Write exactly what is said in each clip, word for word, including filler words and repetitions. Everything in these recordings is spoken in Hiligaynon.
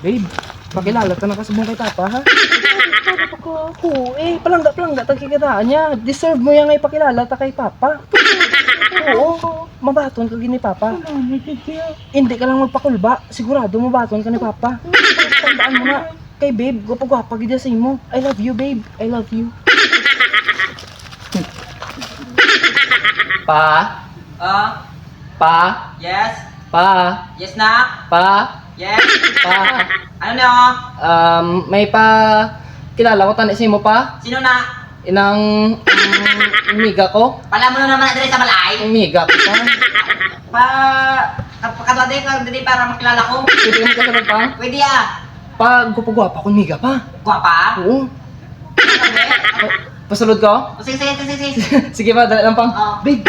Babe, pakilala ta na ka subong kay Papa, ha? Papa ko. Oo, eh, palangga-palangga ta kay kadaan niya. Deserve mo yan nga ipakilala ta kay Papa. Oo, mabaton ka gid ni Papa. Salamat, Tito. Hindi ka lang magpakulba, sigurado mabaton ka ni Papa. Tandaan mo na, kay babe, gwapa-gwapa gid siya sa imo. I love you, babe. I love you. Pa? Ah? Pa? Yes? Pa? Yes, nak? Pa? Yes? Pa? Ano na? Um, may pa kilala ko tani sa imo, Pa. Sino na? Inang, um, amiga ko. Pala mo na naman na diri sa balay? Amiga ko, Pa. Pa, kap-, kadwade ka diri para makilala ko. Pwede ka magkasunod, Pa? Pwede, ah. Pa, gwapa-gwapa ko, amiga, Pa. Gwapa? Oo. Ano, be? Pa-, pasulod ko? O, sige, sige, sige, sige. Sige, Pa, dali lang, Pa. Oo. Babe.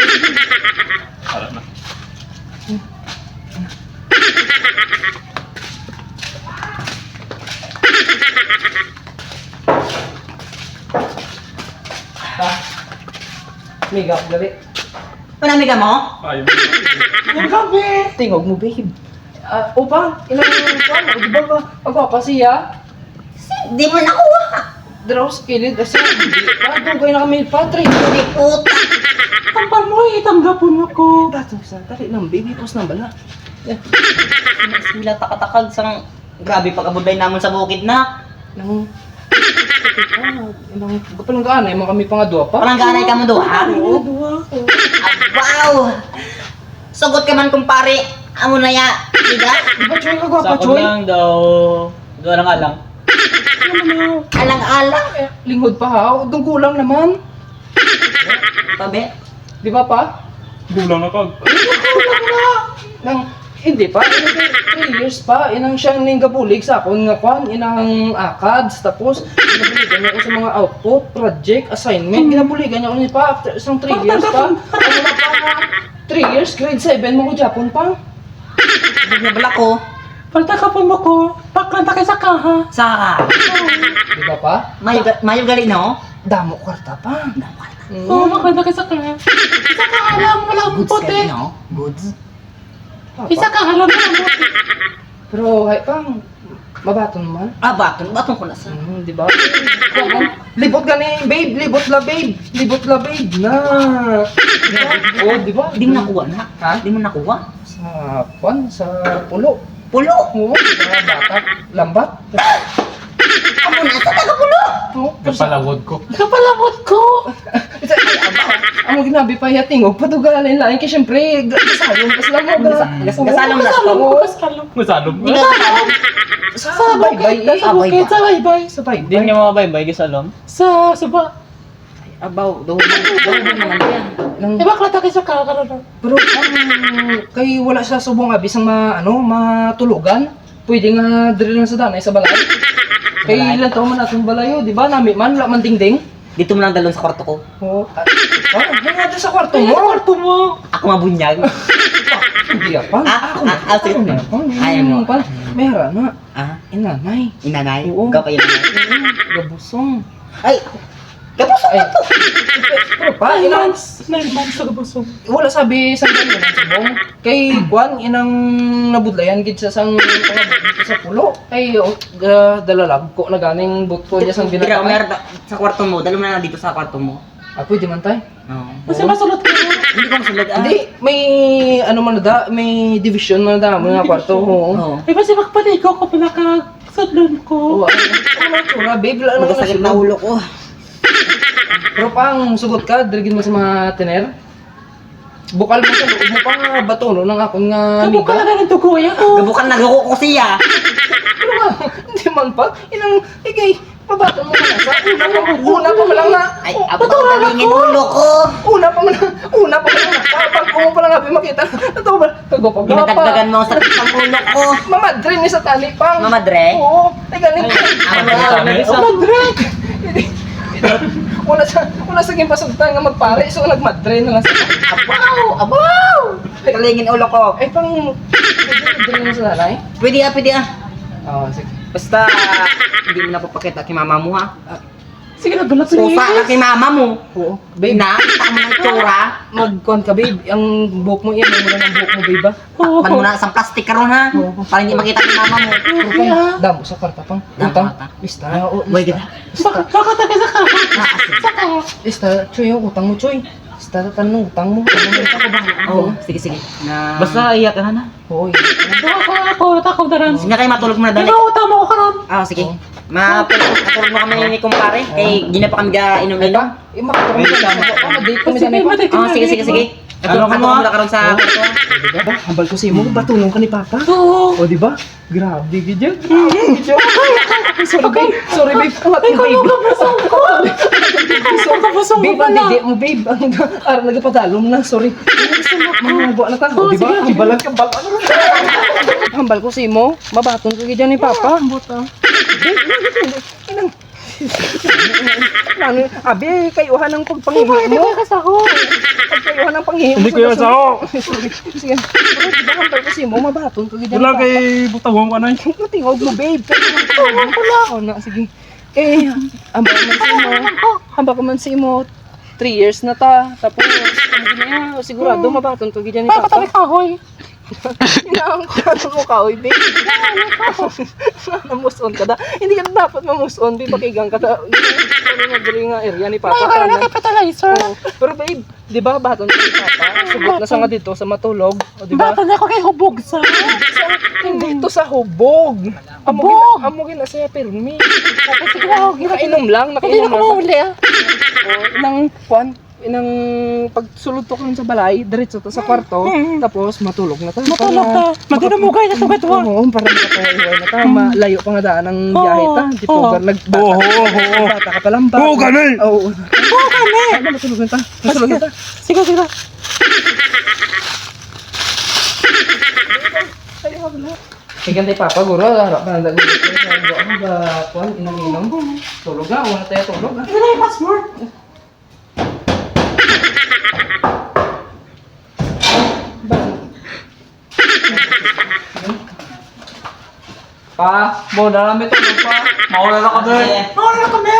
Pa, amiga ko gali. Ano, amiga mo? Ayun. Ang gabi! Tingog mo, babe. Ah, o, Pa, ilang, Pa, di ba, Pa, magwapa siya? Si-, di mo nakuha. Draw sa kilid, ah, siya, hindi. Pa, dugay na kami, Pa, three. Di puta. Tampal mo, eh, tanggapon ako. Bato sa, dali lang, babe, hipos na bala. Sila takatakag sang grabe pag-abudlay namon sa bukid na. Nang, nang, palanggaanay man kami pangadwa, Pa. Palanggaanay kamo duha? Oo. Duha. Abaw! Sugot ka man, kumpare. Amo na ya, diga? Di ba, Choy, kagwapa, Choy? Sakot lang daw. Doon lang alang. Alang-alang. Eh, lingod pa, ha? Dunggo lang naman. Tabi. Di ba, Pa? Gulang na kag. Nang, hindi pa. Inang three years pa. Inang siya ning gabulig sa akon nga kwan, inang akads. Tapos, ginabuligan niya ako sa mga output, project, assignment. Hmm. Ginabuligan niya ako ni Pa after isang three years pa. Pagtanda ko. Ano na pa nga, three years, grade seven mo ko Japon pa. Bugnabalak ko. Palta ka po mo ko. Paklanta kay sa kaha. Sa kaha. Di ba, Pa? Mayo ga-, mayo gali, no? Damo kwarta, Pa. Damo kwarta. Mm. Oo, maklanta kay sa kaha. Isa ka alam, wala akong puti. Goods kayo, no? Goods. Isa ka alam, wala akong puti. Pero, hay, pang, mabaton man. Ah, baton. Baton ko na sa. Mm, di ba? Libot gani, babe. Libot la, babe. Libot la, babe. Na. Oh, di ba? Di mo nakuha na. Ha? Di mo nakuha? Sa, kwan, sa pulo. Pulo? Oo, sa bata. Lambat. Amo na, sa taga pulo? Oo, pero sa Kapalawod ko. Kapalawod ko! Isa, ay, aba, ang ginabi pa iya, tingog, patugalan lain, kay siyempre, ga-, gasalom, gasalom, ga-, Gasa-, gas-, oo, gasalom na gasalom, to. Gasalom. Gasalom. Di ka gasalom. Sa Sa baybay, bukid, eh. Sa bukid, sa baybay. Sa baybay. Di niya mga baybay, gasalom? Sa suba. Abaw, daw, daw naman yan. Nang Di ba, klata kayo sa kakaroon? Pero, um, kay wala sa subong abi sang ma-, ano, matulugan. Pwede nga diri lang sa danay sa balay. Kay balay. Ilang taon man atong balayo, di ba? Nami man, wala man dingding. Dito mo lang dalon sa kwarto ko. Oo. Ah, ah, may nga doon sa kwarto mo. Sa kwarto mo. Ako mabunyag. Hindi, ah, pa. Ah, Ako ah, na. ah, sige. Ako na. Ako na. Ayaw mo. Pa. May hara na. Ah? Inanay. Inanay? Oo. Gapa inanay? Oo. Gabusong. Ay! Gabusong Ay. na to! Pero pa, Nine inang months. Nine months sa gabusong. Wala sabi sa ganyan, sa bong. Kay, kwan, inang nabudlayan gid sa sang pangabot dito sa pulo. Kay, oh, ga-, dalalag ko na ganing butko niya sang Dira, binata. Mer, sa kwarto mo, dalo mo na lang dito sa kwarto mo. Ah, pwede man, tay. Oo. Kasi masulot ka na. Hindi ko masulot, ah. Hindi, may, ano man na da, may division man na da, mga kwarto, oo. Oo. Di ba si magpaligo ko pala ka sudlon ko? Oo, ano, ano ang tsura, babe? Wala, ano, Magkasakit na ulo ko. Pero pang sugot ka, diri gid mo sa mga tener. Bukal mo sa loob mo pa nga bato, no, ng akon nga Kabuka amiga. Na ganun to, kuya ko. Gabukan na gako ko siya. Ano ba? Hindi man pa. Inang, ikay, mabato mo na sa una pa, una pa man lang na. Ay, Oh, apo, bato na galingin ako. Ulo ko. Una pa man, una pa man lang na. Pag umo pa lang abi makita. Ito ba? Kagwapa-gwapa. Ginadagdagan mo ang sakit ng ulo ko. Mamadre ni sa tali pang. Mamadre? Oo. Ay, galing. Ay, Ano ang ba? Ano ang Mamadre. Wala sa, wala sa ginpasugtan nga magpare, so nagmadre na lang sa. Abaw! Abaw! Kalingin ulo ko. Ay, pang, pwede na sa nanay? Pwede ah, pwede ah. Oo, sige. Basta, hindi mo na papakita kay mama mo, ha? Ah, Sige na, dula, Usa ka kay mama mo. Oo. Babe, na, kita mo ng tsura. Magkuan ka, babe. Ang buhok mo, yan. Ano ang buhok mo, babe, ba? Oo. Takpan mo na sa plastic karon, ha? Oo. Para hindi makita ni mama mo. Pero pang, damo sa kwarta, pang. Damo utang. Kwarta. Bista. Ah, oo, wait, bista. Baka, baka taga sa ka. Ah, sige. Sa ka. Bista, Choy, yung utang mo, Choy. Bista, tanong utang mo. Oo, sige, sige. Na basta iya ka na. Oo, iya. Ako, ako, ako, daran. Sige na kayo, matulog muna, dali. Ikaw, utang mo ko karon. Ah, sige. Oo. Ma, matulog mo kami ni kumpare. Kay gina pa kami ga inom-inom. Eh, makatulog ka. Sige, madate kami. Ah, sige, sige, sige. Ano ka mo, ah? Karon sa kwarto. Di ba? Hambal ko sa imo, batulong ka ni Papa. Oo. O, di ba? Grabe, gid yan. Sorry, babe. Sorry, babe. Ikaw, babe. Sorry, babe. Ang didi mo, babe. Ang, ah, nagpadalom na. Sorry. Mangabuan na ta. O, di ba? Sige, sige. Hambalan ka, hambalan. Hambal ko sa imo, mabaton ka gid yan ni Papa. Ambot, ah. Inang, Nang, abi, kay uhan ang pagpangihi mo. Hindi ko kasaho. Kay uhan ang pangihi mo. Hindi ko kasaho. Sige. Pero di ba hambal ko sa imo, mabaton ko gid. Wala kay butawang ko, anay. Natingog mo, babe. Kay uhan ko lang. Oh, na, sige. Kay, hambal ko man sa imo. Hambal ko man sa imo. Three years na ta. Tapos, ano na yan? Sigurado, mabaton ko gid yan ni Papa. Papa, tabi kahoy. Inaon ko, ano mo ka, oy, babe? Namuson ka da. Hindi ka dapat mamuson, babe. Pakigang ka da. Ano nga diri nga area ni Papa? May ka na kay fertilizer. Oo. Pero, babe, di ba, baton ka ni Papa? Sugot na sa nga dito, sa matulog. O, di ba? Baton ako kay hubog sa. Hindi to sa hubog. Amo gina-, amo gina siya pirmi. Tapos, sige na, okay. Nakainom lang, nakainom lang. Hindi na ko mahuli, ah. O, nang, kwan, Inang pagsulod to karon sa balay, diretso to sa kwarto, mm, tapos matulog na ta. Matulog ta. Para maka-, madinumugay na to, gatwa. Oo, para makatawa-tawa na ta. Mm. Malayo pa nga daan ang biyahe ta. Oo, di po, oo. Nagbata, oo, oo, oo, nagbata ka pa lang ba? Oo, kami. Oo. Oo, kami. Ano, matulog na ta. Matulog na ta. Sige, sige. Sige, tay Papa, guro, harap na lang. Ano ba, kuwan, inang-inang? Tulog na, una tayo tulog, ah. Ano na yung password? Pa, mo, dala mi to, pa. Mawala na kami. Mawala na kami.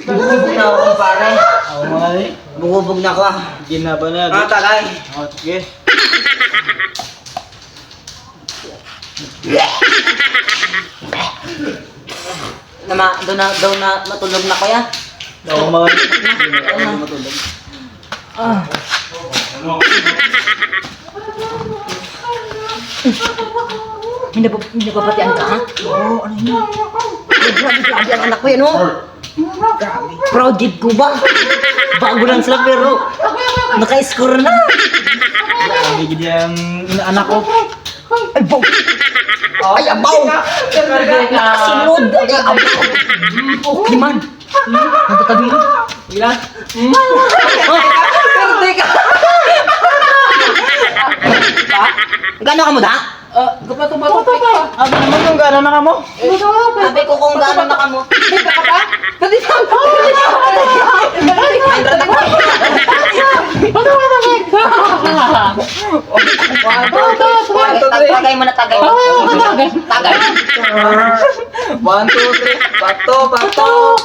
Bubog na ako, pare. Oo, nga, eh. Bubog na ako, ah. Ginaba na, ah, tagay. Oh, sige. Nama, daw na, daw na matulog na, kuya. Oo, mga matulog. Ah. Hindi pa, hindi pa patian ka, ha? Oo, ano yun? Grabe, grabe ang anak ko yan, oh. Grabe. Proud gid ko ba? Bago lang sila, pero naka-score na. Grabe gid ang anak ko. Ay, baw! Ay, abaw! Nakasunod! Ay, abaw! Okay man! Nagtatabi mo? Ilan? Perde ka! Gano ka mo da? Ah, gapato-bato, pika. Ano naman yung gano na ka mo? Sabi ko kung gaano na kamo. Dito ka ba? Dali lang. One, two, three. One, two, three. Tagay mo na, tagay. Oo, tagay. Tagay. One, two, three. Bato, bato.